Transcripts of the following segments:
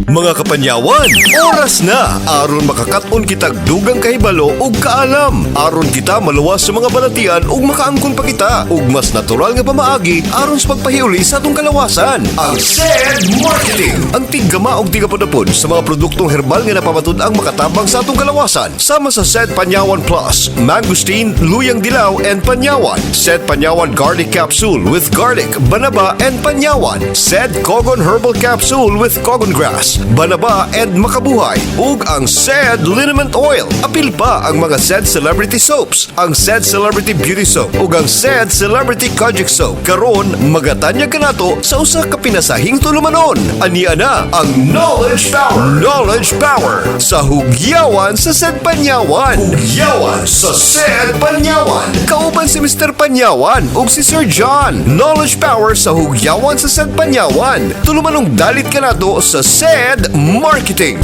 Mga kapanyawan, oras na aron makakat-on kitag dugang kahibalo ug kaalam. Aron kita maluwas sa mga balatian ug makaangkon pa kita ug mas natural nga pamaagi aron sa pagpahiuli sa atong kalawasan. Ang SED Marketing, ang tiggama og tigapudapod sa mga produktong herbal nga napamatud-ang makatabang sa atong kalawasan. Sama sa SED Panyawan Plus, Mangosteen, Luyang Dilaw and Panyawan. SED Panyawan Garlic Capsule with garlic, banaba and panyawan. SED Kogon Herbal Capsule with Kogon Grass, banaba and makabuhay. Ug ang SED Liniment Oil. Apil pa ang mga SED Celebrity Soaps, ang SED Celebrity Beauty Soap ug ang SED Celebrity Kojic Soap. Karon magatanyag kanato sa usa ka pinasahing tulumanon. Ania na ang Knowledge Power. Knowledge Power sa Hugyawan sa SED Panyawan. Hugyawan sa SED Panyawan. Kauban si Mr. Panyawan ug si Sir John. Knowledge Power sa Hugyawan sa SED Panyawan. Tulumanong dalit kanato sa SED Marketing.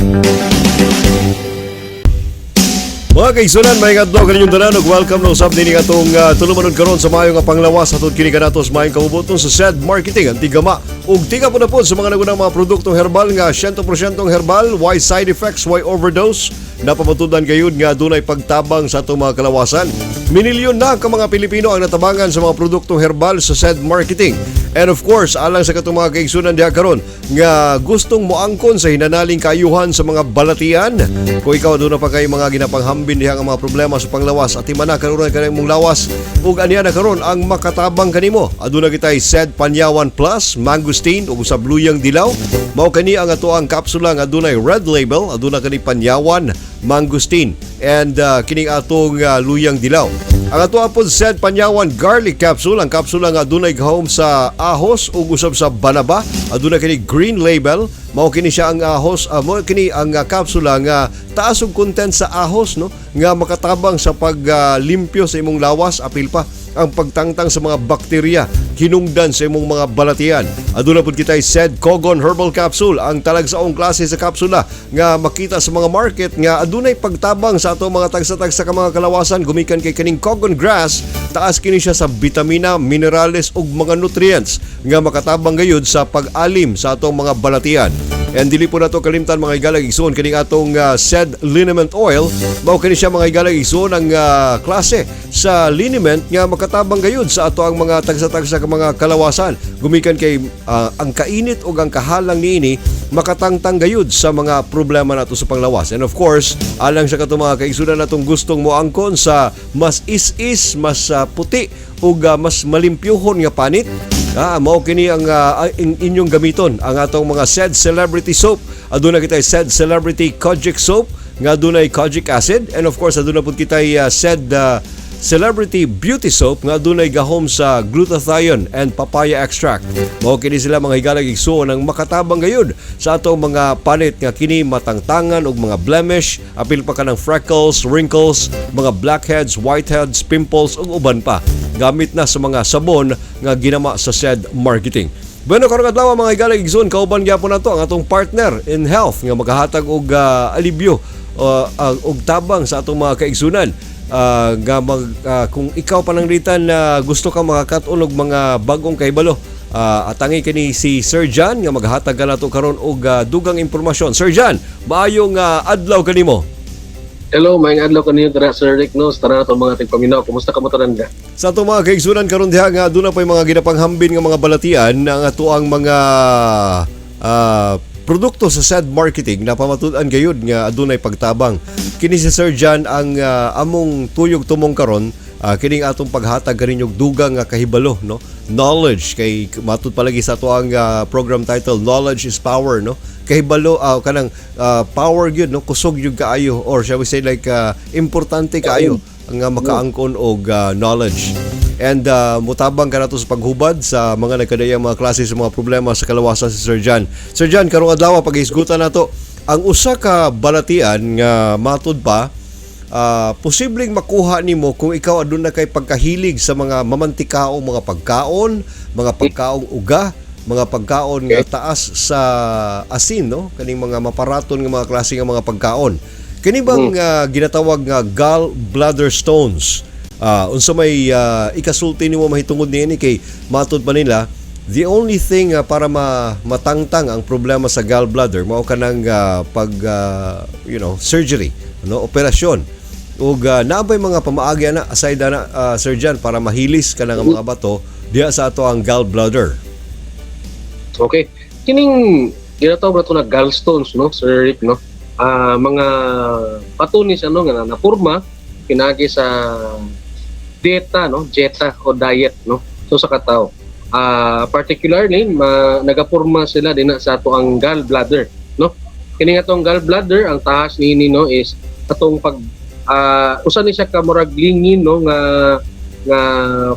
Mga kaigsunan, may adlaw kaninyong tanan ug welcome na usab dinhi atong tulumanon karon sa maayo nga panglawas atod kini kanato sa maayong kabubuton sa SED Marketing, ang tigama ug tigapudapod sa mga nagunang mga produktong herbal nga 100% herbal, why side effects, why overdose, napamatudan gayud nga dunay pagtabang sa atong mga kalawasan. Minilyon na ka mga Pilipino ang natabangan sa mga produktong herbal sa SED Marketing. And of course, alang sa katong mga kaigsunan diha karon nga gustong moangkon sa hinanaling kaayuhan sa mga balatian. Kung ikaw aduna pa kay mga ginapanghambin diha nga mga problema sa panglawas at timana karon kanang imong lawas ug aniya na karon ang makatabang kanimo. Aduna kitay SED Panyawan Plus, Mangosteen ug sa Luyang Dilaw. Mao kani ang ato ang kapsula nga adunay red label, aduna kani Panyawan, Mangosteen and kining atong Luyang Dilaw. Ang ato pod SED Panyawan Garlic Capsule, ang kapsula nga adunay gahom sa ahos ug usab sa banaba, aduna kini green label. Mao kini siya ang ahos, mao kini ang kapsula nga taas og content sa ahos, no, nga makatabang sa paglimpyo sa imong lawas, apil pa ang pagtangtang sa mga bakterya hinungdan sa imong mga balatian. Aduna pud kitay SED Kogon Herbal Capsule, ang talagsaong klase sa kapsula nga makita sa mga market nga adunay pagtabang sa ato mga tagsa-tagsa ka mga kalawasan gumikan kay kaning Kogon Grass, taas kini siya sa bitamina, minerales ug mga nutrients nga makatabang gayud sa pag-alim sa atong mga balatian. And dili po nato kalimtan, mga higalang igsoon, kining atong SED Liniment Oil. Mao kini siya, mga higalang igsoon, ang klase sa liniment nga makatabang gayud sa ato ang mga tagsa-tagsa ka mga kalawasan. Gumikan kay ang kainit ug ang kahalang niini makatangtang gayud sa mga problema nato sa panglawas. And of course, alang sa katong mga kaigsunan natong gustong moangkon sa mas is-is, mas puti ug mas malimpyuhon nga panit, mao kini ang inyong gamiton ang atong mga SED Celebrity Soap. Aduna kitay SED Celebrity Kojic Soap nga adunay kojic acid and of course aduna pud kitay SED Celebrity Beauty Soap nga adunay gahom sa glutathione and papaya extract. Mao kini sila, mga higalang igsuon, ang makatabang gayud sa atong mga panit nga kini matangtangan og mga blemish, apil pa kanang freckles, wrinkles, mga blackheads, whiteheads, pimples ug uban pa. Gamit na sa mga sabon nga ginama sa SED Marketing. Bueno, karong adlaw, mga higalang igsoon, kauban gyapon nato ang atong partner in health nga makahatag og alibyo og tabang sa atong mga kaigsunan. Nga kung ikaw pananglitan na gusto ka makakat-on og mga bagong kahibalo, atangi kini si Sir John nga maghatag kanato karon og dugang impormasyon. Sir John, maayong adlaw kanimo. Hello, maayong adlaw kaniyo dira, Sir Rick, no, sa tanan atong mga tigpaminaw. Kumusta kamo tanan ga? Sa atong mga kaigsunan karon diha nga aduna pay mga ginapanghambin nga mga balatian, ang ato ang mga produkto sa SED Marketing na pamatud-an gayud nga adunay pagtabang. Kini si Sir John ang among tuyog tumong karon, kining atong paghatag kaninyong dugang nga kahibalo, no, knowledge, kay matud palagi sa ato ang program title, "Knowledge is Power," no? Kahibalo, kanang power gyud, no, kusog gyud kaayo or shall we say like importante kaayo ang makaangkon og knowledge and mutabang ka nato sa paghubad sa mga nagkadayang mga klase sa mga problema sa kalawasan si Sir John. Sir John, karong adlaw paghisgutan nato ang usa ka balatian nga matud pa posibleng makuha nimo kung ikaw aduna kay pagkahilig sa mga mamantikaong mga pagkaon, mga pagkaong uga, mga pagkaon nga taas sa asin, no? Kaning mga maparaton nga mga klase nga mga pagkaon. Kini bang ginatawag nga gallbladder stones? Unsa may ikasulti nimo mahitungod niini kay matud pa nila The only thing para matangtang ang problema sa gallbladder mao kanang pag surgery, no, operasyon. Ug naa bay mga pamaagi ana aside ana, Sir John, para mahilis kanang mga bato diha sa ato ang gallbladder? Okay. Kining ginatawag nato na gallstones, no, Sir Rick, no? Mga bato ni siya, no, nga napurma pinagi sa dieta, no, dieta o diet, no. So sa katao. Particularly nagapurma sila din sa ato ang gallbladder, no. Kini nga atong gallbladder, ang tahas niini, no, is atong pag usa ni siya ka murag lingin, no, nga nga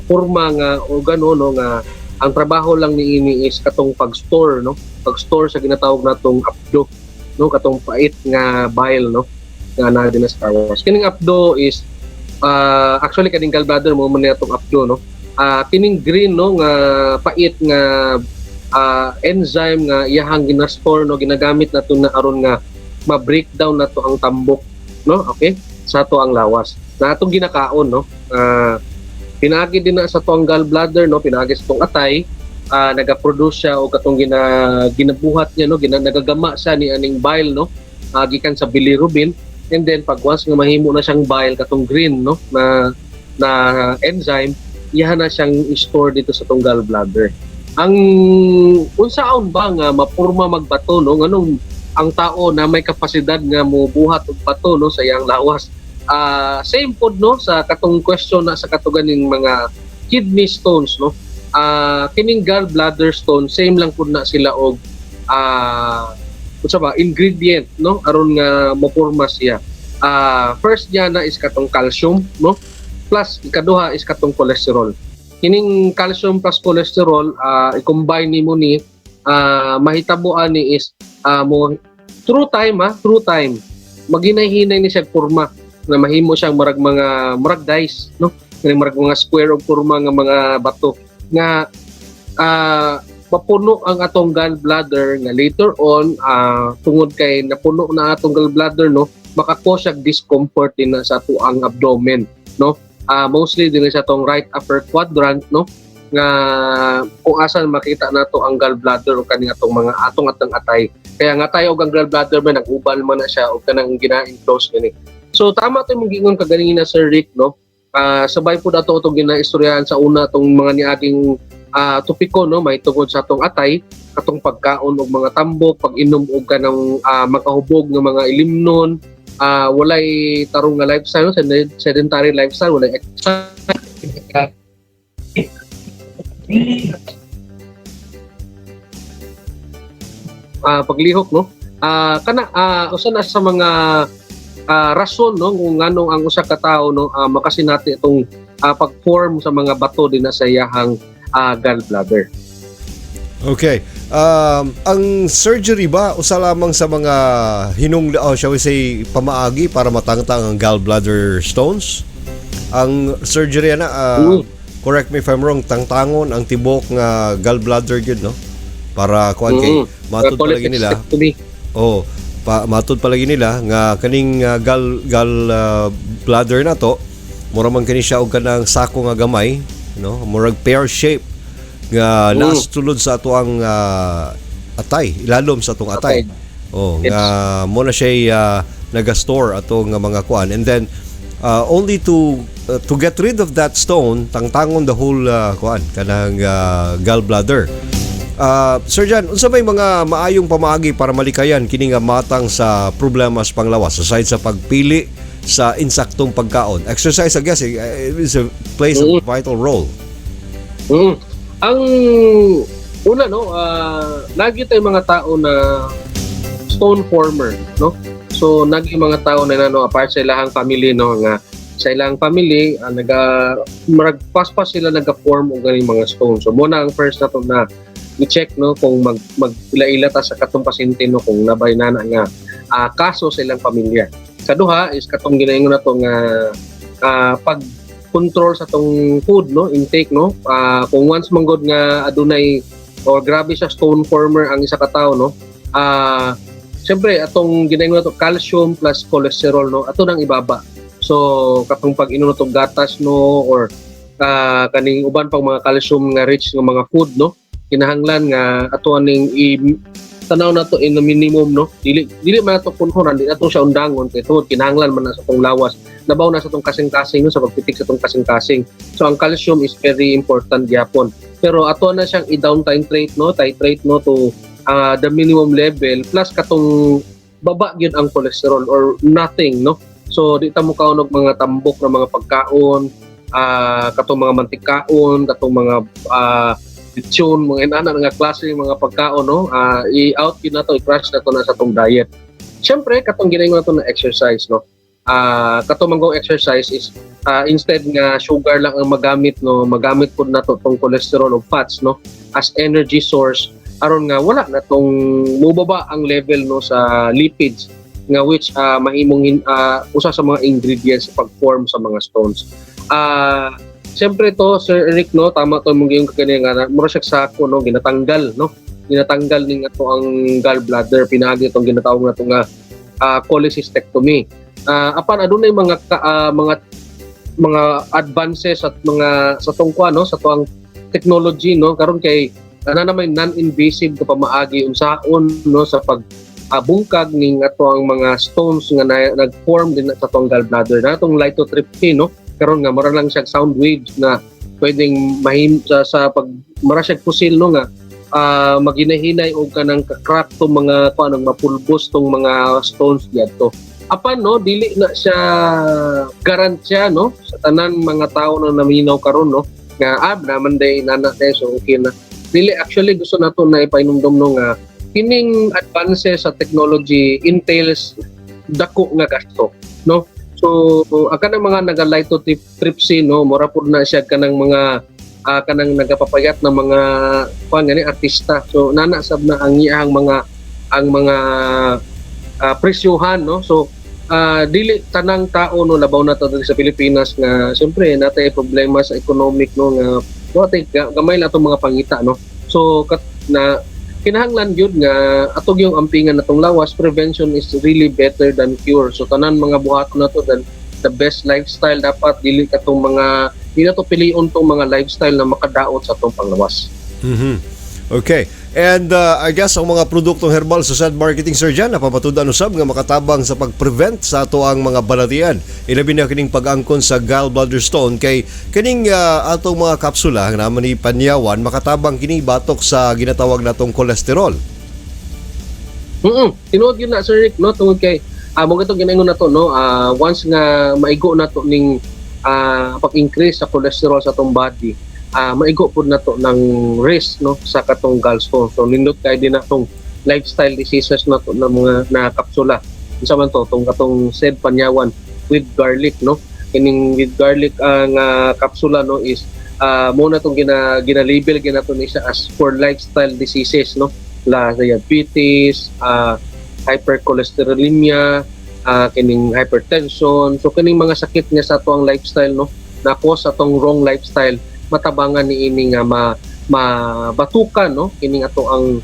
forma nga organo, no, nga ang trabaho lang niini is katong pag-store, no, pag-store sa ginatawag natong apdo, no, katong pait nga bile, no, nga naa din sa lawas. Kining apdo is actually kaning gallbladder mo man atong apdo, no. Kining green, no, nga pait nga enzyme nga iyahang gina-store, no, ginagamit nato na aron nga ma-breakdown nato ang tambok, no, okay, sa ato ang lawas na atong ginakaon, no. Pinaagi din na sa atong gallbladder, no, pinaagi sa atong atay, nagaproduce siya og katong ginabuhat niya, no, nagagama siya ni aning bile, no, gikan sa bilirubin. And then pag once nga mahimo na siyang bile, katong green, no, na na enzyme, iyahan na siyang i-store dito sa atong gallbladder. Ang unsaon ba nga mapurma magbato, no, nganong ang tao na may kapasidad nga mobuhat og bato, no, sa iyang lawas? Same pod, no, sa katong question na sa katuganing mga kidney stones, no. Kining gallbladder stone, same lang pud na sila og unsa ba ingredient, no, aron nga mopurma siya. First niya na is katong calcium, no, plus ikaduha is katong cholesterol. Kining calcium plus cholesterol, i-combine nimo ni mahitabo ani is mo through time, ha, through time maghinay-hinay ni siya porma na mahimo siyang murag mga murag dice, no, kaning murag mga square og porma nga mga bato nga mapuno ang atong gallbladder, nga later on, tungod kay napuno na atong gallbladder, no, maka-cause siya discomfort din na sa ato ang abdomen, no. Mostly din sa atong right upper quadrant, no, nga kung asan makita nato ang gallbladder o kaning atong mga atong atang atay. Kaya nga tayo og ang gallbladder ba nag-ubal man na siya og kanang gina-enclose kini. So tama to imong giingon kaganina, Sir Rick, no. Sabay po ato itong ginaistoryahan sa una atong mga niaging topiko, no, may tungod sa atong atay, katong pagkaon og mga tambok, pag-inom og kanang makahubog nga mga ilimnon, walay tarong nga lifestyle, no? Sedentary lifestyle, walay exercise. Paglihok, no, kana usa na sa mga rason, no, kung nganong ang usa ka tawo, no, makasinati itong pag-form sa mga bato din na sa iyahang gallbladder. Okay. Ang surgery ba usa lamang sa mga hinung, oh, shall we say, pamaagi para matangtang ang gallbladder stones? Ang surgery na, correct me if I'm wrong, tangtangon ang tibok nga gallbladder gyud, no? Para kuan kay matud palagi nila. Cholecystectomy. Oh, pa matud palagi nila nga kaning gall bladder na to, mura man kini siya og kanang sako nga gamay, no? Murag pear shape nga naas sulod sa ato ang atay, ilalom sa atong atay. Atay. Oh, nga mo na siya naga-store ato nga mga kuan and then only to get rid of that stone, tangtangon the whole kuan kanang gallbladder. Sir John, unsa may mga maayong pamaagi para malikayan kini nga matang sa problema sa panglawas aside sa pagpili sa insaktong pagkaon? Exercise, I guess, is a plays a vital role. Ang una, no, lagi tayo mga tao na stone former, no? So nagi mga tao na, no, apart sa ilahang family, no, nga sa ilang family naga murag paspas sila naga-form og ganing mga stone. So muna ang first na to na i-check, no, kung mag mag ila-ila ta sa katong pasyente, no, kung nabay na na nga kaso sa ilang pamilya. Kaduha is katong ginaingon nato nga pag control sa tong food, no, intake, no. Kung once manggod nga adunay or grabe siya stone former ang isa ka tawo, no, siyempre atong ginaingon nato calcium plus cholesterol, no, ato nang ibaba. So katong pag inom natong gatas, no, or kaning uban pang mga calcium nga rich nga mga food, no. Kinahanglan nga ato aning i tanaw nato in the minimum, no? Dili man nato kunhoran, di nato siya undangon kay tungod kinahanglan man na sa atong lawas, labaw na sa atong kasing-kasing, no, sa pagpitik sa atong kasing-kasing. So ang calcium is very important gyapon, pero ato na siyang i-down titrate, no, titrate, no, to the minimum level plus katong baba gyud ang cholesterol or nothing, no? So di ta mo kaon og mga tambok na mga pagkaon, katong mga mantikaon, katong mga lechon, mga inana nga klase ng mga pagkaon, no? I-out yun na to, i-crash na to na sa atong diet. Syempre, katong ginaingon nato na exercise, no? Katong manggong exercise is instead nga sugar lang ang magamit, no, magamit pud nato tong cholesterol o fats, no, as energy source aron nga wala na tong mubaba ang level, no, sa lipids nga which mahimong usa sa mga ingredients sa pag-form sa mga stones. Siyempre to, Sir Eric, no, tama to mong yung kagani nga mura siya sako, no, ginatanggal, no. Ginatanggal ning ato ang gallbladder pinaagi itong ginatawag nato nga cholecystectomy. Apan adunay mga advances at mga sa tungkwa, no, sa tuang technology, no, karon kay ana na may non-invasive ka pamaagi unsaon, no, sa pag bungkag ning ato ang mga stones nga nag-form din sa atong gallbladder na atong lithotripsy, no? Karon nga mura lang siya sound waves na pwedeng mahim sa pag mura siya pusil, no, nga maginahinay og kanang ka-crack tong mga kuan, mapulbos tong mga stones diadto. Apan, no, dili na siya garantiya, no, sa tanan mga tao na naminaw karon, no, nga naman day nana day, so okay na. Dili. Actually, gusto nato na ipainumdum, no, nga kining advances sa technology entails dako nga gasto, no? So ang kanang mga naga-lithotripsy, no, mura pud na siya kanang mga kanang nagapapayat ng mga kuan gani, artista. So nana sab na ang iyang mga ang mga presyuhan, no? So dili tanang tao, no, labaw na to diri sa Pilipinas nga siyempre natay problema sa economic, no, nga wa tay gamay lang atong mga pangita, no? So kat, na kinahanglan gyud nga atog yung ampingan natong lawas. Prevention is really better than cure. So tanan mga buhaton nato than the best lifestyle, dapat dili katong mga di na to pilion tong mga lifestyle na makadaot sa atong panglawas. Okay. And I guess ang mga produktong herbal sa SED Marketing, Sir Jan, napamatud-an usab nga makatabang sa pag-prevent sa ato ang mga balatian. Ilabi na kining pag-angkon sa gallbladder stone kay kining atong mga kapsula nga naman ni Panyawan, makatabang kini batok sa ginatawag natong cholesterol. Tinuod yun na, Sir Rick, no, tungod kay mo gitong ginaingon nato, no, once nga maigo nato ning pag-increase sa cholesterol sa atong body, maigo pud nato ng risk, no, sa katong gallstone. So nindot kay din natong lifestyle diseases nato na mga na kapsula. Unsa man to tong katong SED Panyawan with garlic, no? Kining with garlic ang kapsula, no, is mo na tong gina-label ginato ni siya as for lifestyle diseases, no, la diabetes, hypercholesterolemia, kining hypertension. So kining mga sakit nga sa atoang lifestyle, no, na cause sa atong wrong lifestyle, matabangan ni ini nga ma mabatukan, no, kining ato ang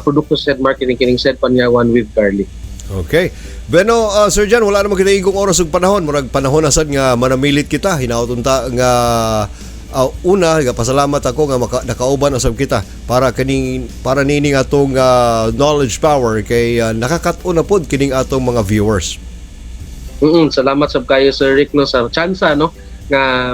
produkto sa SED Marketing, kining SED Panyawan with garlic. Okay. Bueno, Sir Jan, wala naman kita igong oras ug panahon. Murag panahon na sad nga manamilit kita. Hinaot unta nga una, pasalamat ako nga nakauban usab kita para nining atong knowledge power kay nakakat-on na pod kining atong mga viewers. Salamat sab kayo, Sir Rick, no, sa tsansa, no, nga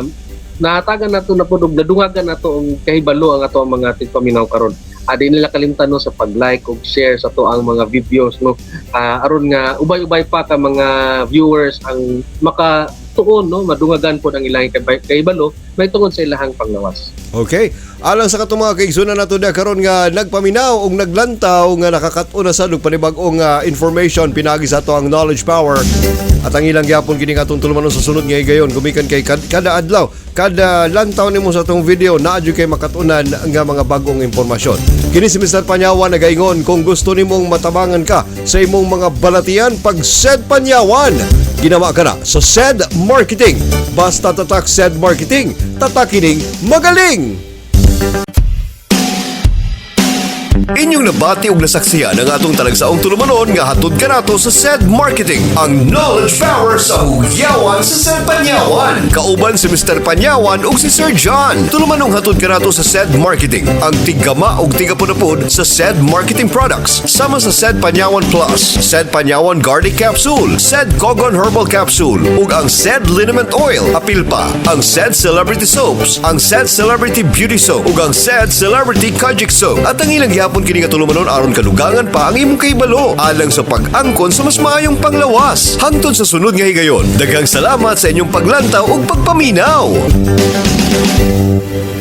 nahatagan nato na pud og nadungagan nato ang kahibalo ang ato ang mga tigpaminaw karon. Adi nila kalimtan, no, sa pag-like ug share sa ato ang mga videos, no, aron nga ubay-ubay pa ka mga viewers ang makatuon, no, madungagan pod ang ilang kahibalo may tungod sa ilahang panglawas. Okay. Alang sa katong mga kaigsunan nato na karon nga nagpaminaw ug naglantaw nga nakakat-on na sad og panibag-ong information pinagi sa ato ang knowledge power at ang ilang gyapon kini atong tulumanon sa sunod nga higayon gumikan kay kada adlaw, kada lantaw nimo sa atong video, naa jud kay makat-unan nga mga bag-ong impormasyon. Kini si Mr. Panyawan nagaingon, kung gusto nimong matabangan ka sa imong mga balatian, pag SED Panyawan, ginawa ka na sa SED Marketing. Basta tatak SED Marketing, tatak kining magaling. Inyong nabati ug nasaksihan ang atong talagsaong tulumanon nga hatod kanato sa SED Marketing, ang knowledge power sa hugyawan sa SED Panyawan. Kauban si Mr. Panyawan ug si Sir John. Tulumanong hatod kanato sa SED Marketing, ang tiggama ug tigapunapod sa SED Marketing Products. Sama sa SED Panyawan Plus, SED Panyawan Garlic Capsule, SED Kogon Herbal Capsule, ug ang SED Liniment Oil. Apil pa ang SED Celebrity Soaps, ang SED Celebrity Beauty Soap, ug ang SED Celebrity Kojic Soap. At ang ilang gihapon kini nga tulumanon aron kadugangan pa ang imong kahibalo alang sa pag-angkon sa mas maayong panglawas. Hangtod sa sunod nga higayon. Daghang salamat sa inyong paglantaw ug pagpaminaw.